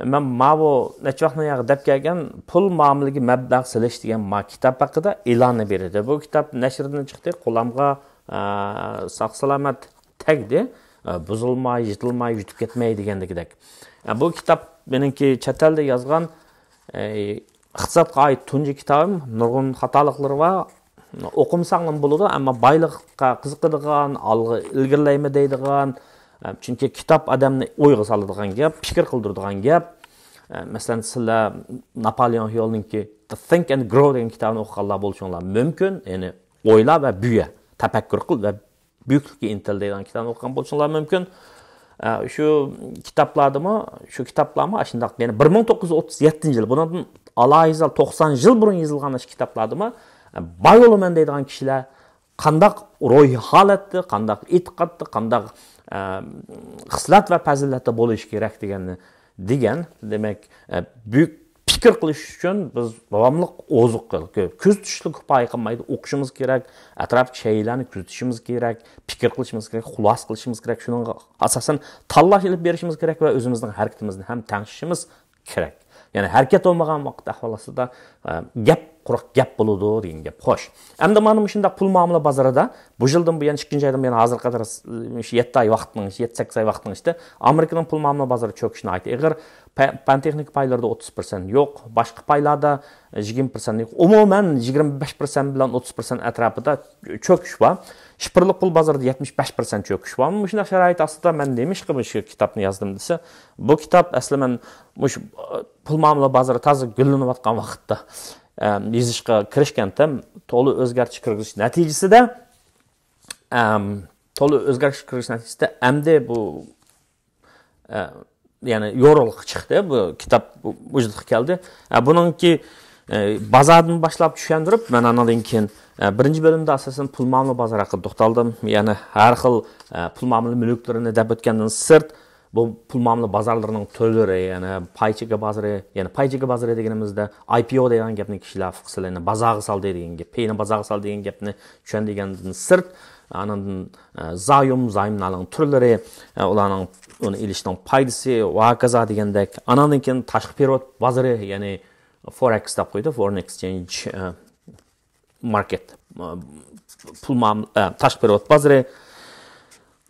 مەن ماۋۇ نەچچە ۋاقىتتىن ياقى دەپ كەلگەن پۇل مۇئامىلىگە مەبلەغ سېلىش دېگەن ما كىتاب ھەققىدە ئېلاننى بېرىدۇ. بۇ كىتاب نەشردىن چىقتى، قولامغا، ئە، ساق-سالامەت تەگدى. ئە، بۇزۇلماي، يىرتىلماي، يۈتۈپ كەتمەي دېگەندىكىدەك. ئە، بۇ كىتاب مېنىڭكى چەت ئەلدە يازغان، ئە، ئىقتىسادقا ئائىت تۇنجى كىتابىم، نۇرغۇن خاتالىقلىرى بار. ئوقۇمىساڭلام بولىدۇ، ئەمما بايلىققا قىزىقىدىغان، ئالغا ئىلگىرىلەيمەن دەيدىغان، ئە، چۈنكى كىتاب ئادەمنى ئويغا سالىدىغان گەپ، پىكىر قىلدۇرىدىغان گەپ. ئە، مەسىلەن، سىلەر ناپالېئون ھىلنىڭكى The Think and Grow دېگەن كىتابىنى ئوقۇغانلار بولۇشۇڭلار مۇمكىن. يەنى ئويلا ۋە بۈيە، تەپەككۇر قىل ۋە بۈيۈكلۈككە ئىنتىل دەيدىغان كىتابنى ئوقۇغان بولسىڭلار مۇمكىن. ئە، شۇ كىتابلاردىمۇ، شۇ كىتابلارمۇ ئاشۇنداق، يەنى بىر مىڭ توققۇز يۈز ئوتتۇز يەتتىنچى يىل، بۇنىڭدىن ئالاھىدە توقسان يىل بۇرۇن يېزىلغان شۇ كىتابلاردىمۇ، ئە، باي بولىمەن دەيدىغان كىشىلەر قانداق روھىي ھالەتتە، قانداق ئېتىقادتا، قانداق، ئە، خىسلەت ۋە پەزىلەتتە بولۇشى كېرەك دېگەننى، دېگەن، دېمەك، ئە، بۈيۈك پىكىر قىلىش ئۈچۈن بىز داۋاملىق ئوزۇق، كۆزىتىشلا كۇپايە قىلمايدۇ، ئوقۇشىمىز كېرەك، ئەتراپتىكى شەيئىلەرنى كۆزىتىشىمىز كېرەك، پىكىر قىلىشىمىز كېرەك، خۇلاسە قىلىشىمىز كېرەك، شۇنىڭغا ئاساسەن تاللاش ئېلىپ بېرىشىمىز كېرەك ۋە ئۆزىمىزنىڭ ھەرىكىتىمىزنى ھەم تەڭشىشىمىز كېرەك. يەنى ھەرىكەت بولمىغان ۋاقىت ئەھۋال ئاستىدا، ئە، گەپ، قۇرۇق گەپ بولىدۇ دېگەن گەپ. خوش. ئەمدى مانا مۇشۇنداق پۇل مۇئامىلە بازىرىدا بۇ يىلدىن بۇيان، ئىككىنچى ئايدىن بۇيان ھازىرغا قەدەر، مۇشۇ يەتتە ئاي ۋاقىتنىڭ، يەتتە، سەككىز ئاي ۋاقىتنىڭ ئىچىدە ئامېرىكىنىڭ پۇل مۇئامىلە بازىرى چۆكۈشى ناھايىتى ئېغىر. پە-، پەن تېخنىكا پايلىرىدا ئوتتۇز پىرسەنت يوق، باشقا پايلاردا يىگىرمە پىرسەنت يوق. ئومۇمەن يىگىرمە بەش پىرسەنت بىلەن ئوتتۇز پىرسەنت ئەتراپىدا چۆكۈش بار. شىفىرلىق پۇل بازىرىدا يەتمىش بەش پىرسەنت چۆكۈش بار. مۇشۇنداق شارائىت ئاستىدا مەن نېمىشقا مۇشۇ كىتابنى يازدىم دېسە، بۇ كىتاب ئەسلى مەن مۇشۇ، ئە، پۇل مۇئامىلە بازىرى تازا گۈللىنىۋاتقان ۋاقىتتا، ئەم، يېزىشقا كىرىشكەنتىم. تولا ئۆزگەرتىش كىرگۈزۈش نەتىجىسىدە، ئەم، تولا ئۆزگەرتىش كىرگۈزۈش نەتىجىسىدە ئەمدى بۇ، ئە، يەنى يورۇقلۇققا چىقتى. بۇ كىتاب بۇ، بۇ يىلغا كەلدى. ئە، بۇنىڭكى، ئە، بازاردىن باشلاپ چۈشەندۈرۈپ، مەن ئانىڭدىن كېيىن، ئە، بىرىنچى بۆلۈمدە ئاساسەن پۇل مۇئامىلە بازىرى ھەققىدە توختالدىم. يەنى ھەر خىل، ئە، پۇل مۇئامىلە مۈلۈكلىرىنى دەپ ئۆتكەندىن سىرت، بۇ پۇل مۇئامىلە بازارلىرىنىڭ تۈرلىرى، يەنى پاي چېكى بازىرى، يەنى پاي چېكى بازىرى دېگىنىمىزدە ئاي پى ئو دېگەن گەپنى كىشىلەر فىقسىلەينى بازارغا سالدى دېگەن گەپ، پېيىنى بازارغا سالدى دېگەن گەپنى چۈشەندۈرگەندىن سىرت، ئانىڭدىن، ئە، زايوم، زايوملارنىڭ تۈرلىرى، ئە، ئۇلارنىڭ ئۇنى ئېلىشنىڭ پايدىسى ۋە ھاكازا دېگەندەك. ئانىڭدىن كېيىن تاشقى پېرېۋوت بازىرى، يەنى فورېكس دەپ قويىدۇ، فورېن ئېكسچېنج، ئە، ماركېت، ئە، پۇل مۇئام-، ئە، تاشقى پېرېۋوت بازىرى.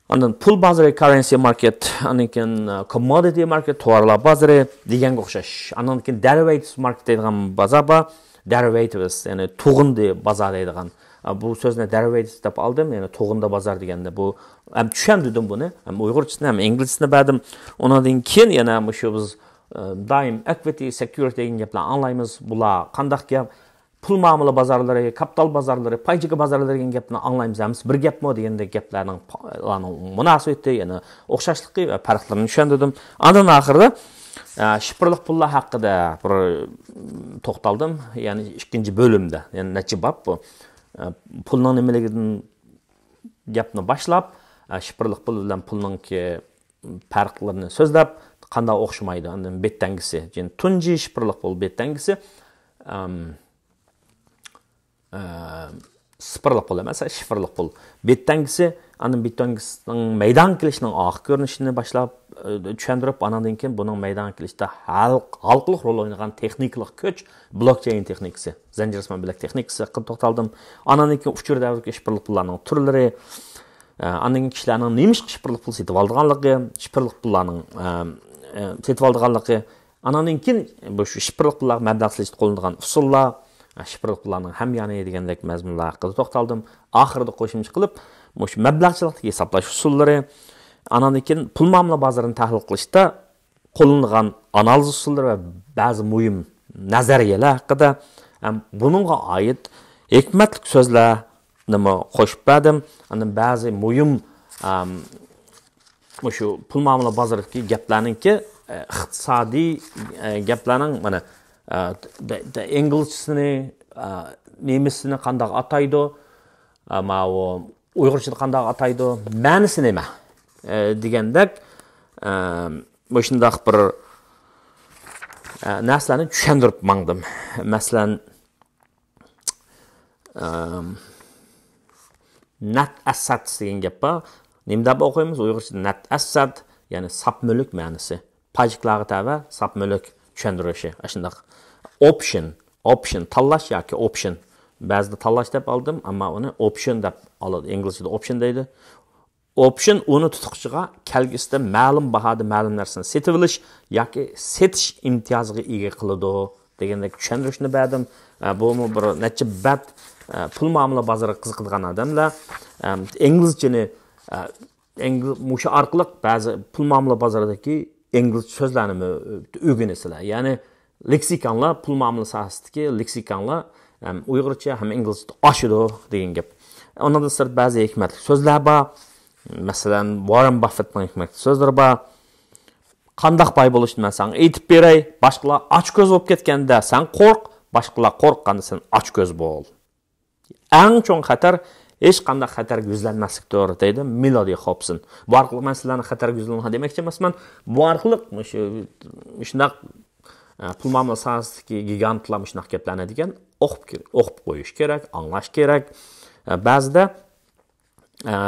ئاندىن پۇل بازىرى، كاررېنسى ماركېت، ئاندىن كېيىن، ئە، كوممودىتى ماركېت، تاۋارلار بازىرى دېگەنگە ئوخشاش. ئاندىن كېيىن دېرىۋېتىۋس ماركېت دەيدىغان بازار بار. دېرىۋېتىۋس، يەنى تۇغۇندى بازار دەيدىغان. ئە، بۇ سۆزنى دېرىۋېتىۋس دەپ ئالدىم، يەنى تۇغۇندى بازار دېگەندە بۇ، ھەم چۈشەندۈردۈم بۇنى، ھەم ئۇيغۇرچىسىنى، ھەم ئىنگلىزچىسىنى بەردىم. ئۇنىڭدىن كېيىن يەنە مۇشۇ بىز، ئە، دائىم ئېكۋىتى، سېكيۇرىتى دېگەن گەپلەرنى ئاڭلايمىز. بۇلار قانداق گەپ؟ پۇل مۇئامىلە بازارلىرى، كاپىتال بازارلىرى، پاي چېكى بازارلىرى دېگەن گەپنى ئاڭلايمىز. ھەممىسى بىر گەپمۇ دېگەندەك گەپلەرنىڭ، ئۇلارنىڭ مۇناسىۋىتى، يەنە ئوخشاشلىقى ۋە پەرقلىرىنى چۈشەندۈردۈم. ئاندىن ئاخىرىدا، ئە، شىفىرلىق پۇللار ھەققىدە بىر توختالدىم. يەنى ئىككىنچى بۆلۈمدە، يەنى نەچچە باب بۇ. ئە، پۇلنىڭ نېمىلىكىدىن گەپنى باشلاپ، ئە، شىفىرلىق پۇل بىلەن پۇلنىڭكى پەرقلىرىنى سۆزلەپ، قانداق ئوخشىمايدۇ؟ ئاندىن بېتەڭگىسى، يەنى تۇنجى شىفىرلىق پۇل بېتەڭگىسى، ئەم، ئە، سىفىرلىق پۇل ئەمەس، شىفىرلىق پۇل. بېتەڭگىسى، ئاندىن بېتەڭگىسىنىڭ مەيدانغا كېلىشىنىڭ ئارقا كۆرۈنۈشىنى باشلاپ، ئە، چۈشەندۈرۈپ، ئانىڭدىن كېيىن بۇنىڭ مەيدانغا كېلىشتە ھەل-، ھالقىلىق رول ئوينىغان تېخنىكىلىق كۈچ، بلوكچېين تېخنىكىسى، زەنجىرسىمان بۆلەك تېخنىكىسى ھەققىدە توختالدىم. ئانىڭدىن كېيىن ئۇچۇر دەۋرىدىكى شىفىرلىق پۇللارنىڭ تۈرلىرى، ئە، ئاندىن كېيىن كىشىلەرنىڭ نېمىشقا شىفىرلىق پۇل سېتىۋالىدىغانلىقى، شىفىرلىق پۇللارنىڭ، ئە، ئە، سېتىۋالىدىغانلىقى، ئانىڭدىن كېيىن بۇ شىفىرلىق پۇللارغا مەبلەغ سېلىشتا قوللىنىدىغان ئۇسۇللار، ئە، شىفىرلىق پۇللارنىڭ ھەميانى دېگەندەك مەزمۇنلار ھەققىدە توختالدىم. ئاخىرىدا قوشۇمچە قىلىپ، مۇشۇ مەبلەغچىلىقتىكى ھېسابلاش ئۇسۇللىرى، ئانىڭدىن كېيىن پۇل مۇئامىلە بازىرىنى تەھلىل قىلىشتا قوللىنىدىغان ئانالىز ئۇسۇللىرى ۋە بەزى مۇھىم نەزەرىيەلەر ھەققىدە ھەم بۇنىڭغا ئائىت ھېكمەتلىك سۆزلەرنىمۇ قوشۇپ بەردىم. ئاندىن بەزى مۇھىم، ئەم، مۇشۇ پۇل مۇئامىلە بازىرىدىكى گەپلەرنىڭكى، ئە، ئىقتىسادىي، ئە، گەپلەرنىڭ، مانا، ئە، د-، د-، ئىنگلىزچىسىنى، ئە، نېمىسىنى قانداق ئاتايدۇ، ئە، ماۋۇ ئۇيغۇرچىدا قانداق ئاتايدۇ، مەنىسى نېمە، ئە، دېگەندەك، ئە، مۇشۇنداق بىر، ئە، نەرسىلەرنى چۈشەندۈرۈپ ماڭدىم. مەسىلەن، ئەم، نەت ئەسسەت دېگەن گەپ بار. نېمە دەپ ئوقۇيمىز؟ ئۇيغۇرچىدا نەت ئەسسەت، يەنى ساپ مۈلۈك مەنىسى. پاي چېكىلارغا تەۋە ساپ مۈلۈك چۈشەندۈرۈشى. ئاشۇنداق. ئوپشن، ئوپشن، تاللاش ياكى ئوپشن. بەزىدە تاللاش دەپ ئالدىم، ئەمما ئۇنى ئوپشن دەپ ئالىدۇ. ئىنگلىزچىدا ئوپشن دەيدۇ. ئوپشن ئۇنى تۇتقۇچىغا كەلگۈسىدە مەلۇم باھادا مەلۇم نەرسىنى سېتىۋېلىش ياكى سېتىش ئىمتىيازىغا ئىگە قىلىدۇ دېگەندەك چۈشەندۈرۈشنى بەردىم. ئە، بۇمۇ بىر نەچچە بەت، ئە، پۇل مۇئامىلە بازىرىغا قىزىقىدىغان ئادەملەر، ئە، ئىنگلىزچىنى، ئە، ئىنگل-، مۇشۇ ئارقىلىق بەزى پۇل مۇئامىلە بازىرىدىكى ئىنگلىزچە سۆزلەرنىمۇ ئۆگىنىسىلەر. يەنى لېكسىكانلار، پۇل مۇئامىلە ساھەسىدىكى لېكسىكانلار ھەم ئۇيغۇرچە، ھەم ئىنگلىزچە ئاشىدۇ دېگەن گەپ. ئۇنىڭدىن سىرت بەزى ھېكمەتلىك سۆزلەر بار. مەسىلەن، ۋاررېن باففېتنىڭ ھېكمەتلىك سۆزلىرى بار. «قانداق باي بولۇشنى مەن ساڭا ئېيتىپ بېرەي، باشقىلار ئاچكۆز بولۇپ كەتكەندە سەن قورق، باشقىلار قورققاندا سەن ئاچكۆز بول.» ئەڭ چوڭ خەتەر ھېچقانداق خەتەرگە يۈزلەنمەسلىكتۇر، دەيدۇ مېلودى خوبسون. بۇ ئارقىلىق مەن سىلەرنى خەتەرگە يۈزلەنمەڭ دېمەكچى ئەمەسمەن. بۇ ئارقىلىق مۇشۇ، مۇشۇنداق، ئە، پۇل مۇئامىلە ساھەسىدىكى گىگانتلار مۇشۇنداق گەپلەرنى دېگەن ئوقۇپ كىر-، ئوقۇپ قويۇش كېرەك، ئاڭلاش كېرەك. ئە، بەزىدە، ئە،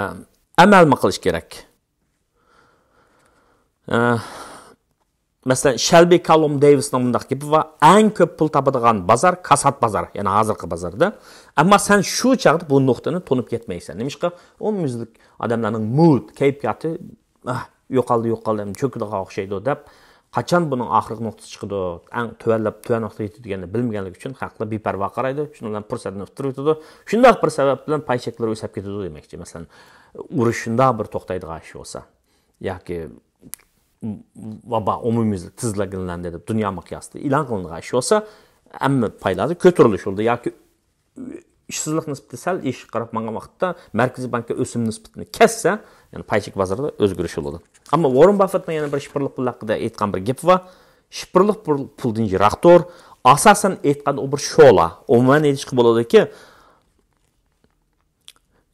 ئەمەلمۇ قىلىش كېرەك. ئە، مەسىلەن، شەلبى كاللۇم دېيۋىسنىڭ مۇنداق گېپى بار، ئەڭ كۆپ پۇل تاپىدىغان بازار كاسات بازار، يەنى ھازىرقى بازاردا. ئەمما سەن شۇ چاغدا بۇ نۇقتىنى تونۇپ كەتمەيسەن. نېمىشقا؟ ئومۇميۈزلۈك ئادەملەرنىنىڭ مۇد، كەيپىياتى، «ئاھ، يوقالدى، يوقالدى، ئەمدى چۆكىدىغان ئوخشايدۇ» دەپ، قاچان بۇنىڭ ئاخىرقى نۇقتىسى چىقىدۇ، ئەڭ تۆۋەنلەپ، تۆۋەن نۇقتىغا يېتىدىغىنىنى بىلمىگەنلىكى ئۈچۈن خەلقلەر بىپەرۋا قارايدۇ، شۇنىڭ بىلەن پۇرسەتنى ئۇتتۇرۇۋېتىدۇ. شۇنداق بىر سەۋەب بىلەن پاي چېكلىرى ئۆسۈپ كېتىدۇ دېمەكچى. مەسىلەن، ئۇرۇش شۇنداق بىر توختايدىغان ئىش بولسا، ياكى ۋابا ئومۇميۈزلۈك تېزلىگىنلەندى دەپ دۇنيا مىقياسىدا ئېلان قىلىنغان ئىش بولسا، ھەممە پايلاردا كۆتۈرۈلۈش بولىدۇ. ياكى ئىشسىزلىق نىسبىتى سەل ئېشىشقا قاراپ ماڭغان ۋاقىتتا، مەركىزىي بانكا ئۆسۈم نىسبىتىنى كەسسە، يەنى پاي چېكى بازىرىدا ئۆزگىرىش بولىدۇ. ئەمما ۋوررېن باففېتنىڭ يەنە بىر شىپىرلىق پۇل ھەققىدە ئېيتقان بىر گېپى بار. شىپىرلىق پۇل پۇلدىن يىراق تۇر. ئاساسەن ئېيتقاندا، ئۇ بىر شولا. ئومۇمەن ئېيتىشقا بولىدۇكى،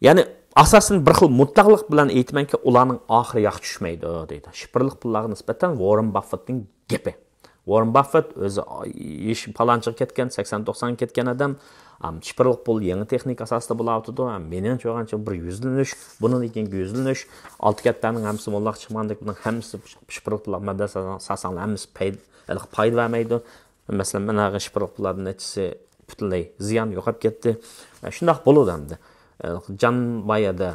يەنى، ئاساسەن بىر خىل مۇتلەقلىق بىلەن ئېيتىمەنكى، ئۇلارنىڭ ئاخىرى ياخشى چۈشمەيدۇ، دەيدۇ. شىپىرلىق پۇللارغا نىسبەتەن ۋوررېن باففېتنىڭ گېپى. ۋوررېن باففېت ئۆزى يېشى پالانچىغا كەتكەن، سەكسەن توقسانغا كەتكەن ئادەم. ئام، شىپىرلىق پۇل يېڭى تېخنىكا ئاساسىدا بولاۋاتىدۇ. ئام، مېنىڭچە، بولغانچە بىر يۈزلىنىش، بۇنىڭدىن كېيىنكى يۈزلىنىش، ئالتە كەتتەرنىڭ ھەممىسى موللاغا چىقمىغاندەك، بۇنىڭ ھەممىسى شىپىرلىق پۇللارغا مەبلەغ سالساڭلار، ھەممىسى پايدا، پايدا بەرمەيدۇ. مەسىلەن، مانا شىپىرلىق پۇللاردىن نەچچىسى پۈتۈنلەي زىيان، يوقاپ كەتتى. شۇنداق بولىدۇ ئەمدى. جان بار يەردە،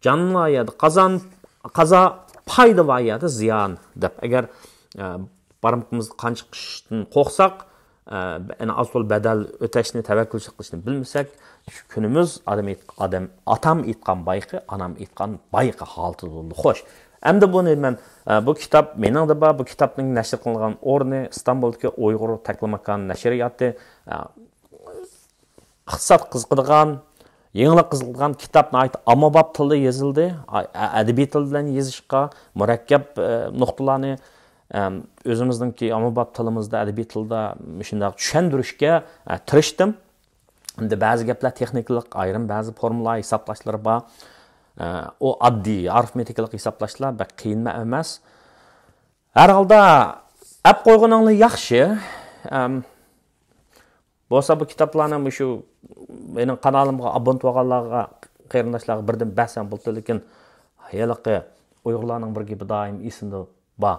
جان بار يەردە قازان، قازا، پايدا بار يەردە زىيان دەپ. ئەگەر، ئە، بارمىقىمىزدا قان چىقىشتىن قورقساق، ئە، يەنى ئاز تولا بەدەل ئۆتەشنى، تەۋەككۈلچىلىك قىلىشنى بىلمىسەك، شۇ كۈنىمىز ئادەم ئېيت-، ئادەم، ئاتام ئېيتقان بايىقى، ئانام ئېيتقان بايىقى ھالىتىدە بولىدۇ. خوش. ئەمدى بۇنى مەن، ئە، بۇ كىتاب مېنىڭدە بار، بۇ كىتابنىڭ نەشر قىلىنغان ئورنى ئىستانبۇلدىكى ئۇيغۇر تەكلىماكان نەشرىياتى، ئە، ئىقتىساد قىزىقىدىغان، يېڭىلىق قىزىقىدىغان كىتاب ناھايىتى ئاممىباب تىلدا يېزىلدى. ئا-، ئە-، ئەدەبىي تىل بىلەن يېزىشقا، مۇرەككەپ، ئە، نۇقتىلارنى، ئەم، ئۆزىمىزنىڭكى ئاممىباب تىلىمىزدا، ئەدەبىي تىلدا مۇشۇنداق چۈشەندۈرۈشكە، ئە، تىرىشتىم. ئەمدى بەزى گەپلەر تېخنىكىلىق، ئايرىم بەزى فورمۇلا ھېسابلاشلىرى بار. ئە، ئۇ ئاددىي ئارىفمېتىكىلىق ھېسابلاشلار، بەك قىيىن ئەمەس. ھەر ھالدا ئەپ قويغىنىڭلار ياخشى. ئەم، بولسا بۇ كىتابلارنى مۇشۇ مېنىڭ قانالىمغا ئابۇنت بولغانلارغا، قېرىنداشلارغا بىردىن بەرسەم بولىدۇ، لېكىن ھېلىقى ئۇيغۇرلارنىڭ بىر گېپى دائىم ئېسىمدە بار.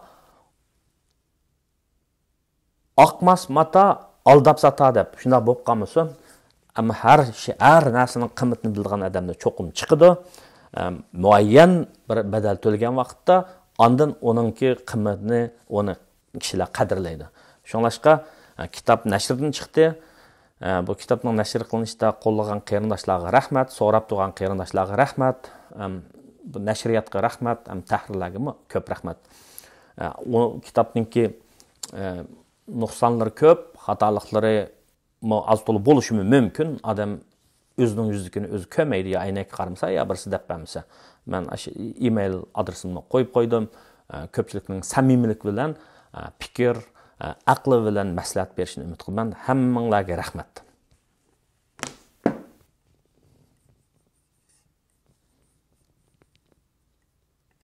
«ئاقماس ماتا، ئالداپ ساتا» دەپ، شۇنداق بولۇپ قالمىسۇن. ئەمما ھەر شى-، ھەر نەرسىنىڭ قىممىتىنى بىلىدىغان ئادەمدە چوقۇم چىقىدۇ. ئەم، مۇئەييەن بىر بەدەل تۆلىگەن ۋاقىتتا، ئاندىن ئۇنىڭكى قىممىتىنى، ئۇنى كىشىلەر قەدىرلەيدۇ. شۇڭلاشقا، ئە، كىتاب نەشردىن چىقتى. ئە، بۇ كىتابنىڭ نەشر قىلىنىشىدا قوللىغان قېرىنداشلارغا رەھمەت، سوراپ تۇرغان قېرىنداشلارغا رەھمەت، ئەم، بۇ نەشرىياتقا رەھمەت، ھەم تەھرىرلەرگىمۇ كۆپ رەھمەت. ئە، ئۇ كىتابنىڭكى، ئە، نۇقسانلىرى كۆپ، خاتالىقلىرىمۇ ئاز تولا بولۇشىمۇ مۇمكىن. ئادەم ئۆزىنىڭ يۈزلۈكىنى ئۆزى كۆرمەيدۇ، يا ئەينەككە قارىمىسا، يا بىرسى دەپ بەرمىسە. مەن ئاشۇ ئىمېيل ئادرېسىمنى قويۇپ قويدۇم. ئە، كۆپچىلىكنىڭ سەمىمىيلىك بىلەن، ئە، پىكىر، ئە، ئەقلى بىلەن مەسلىھەت بېرىشىنى ئۈمىد قىلىمەن. ھەممىڭلارغا رەھمەت.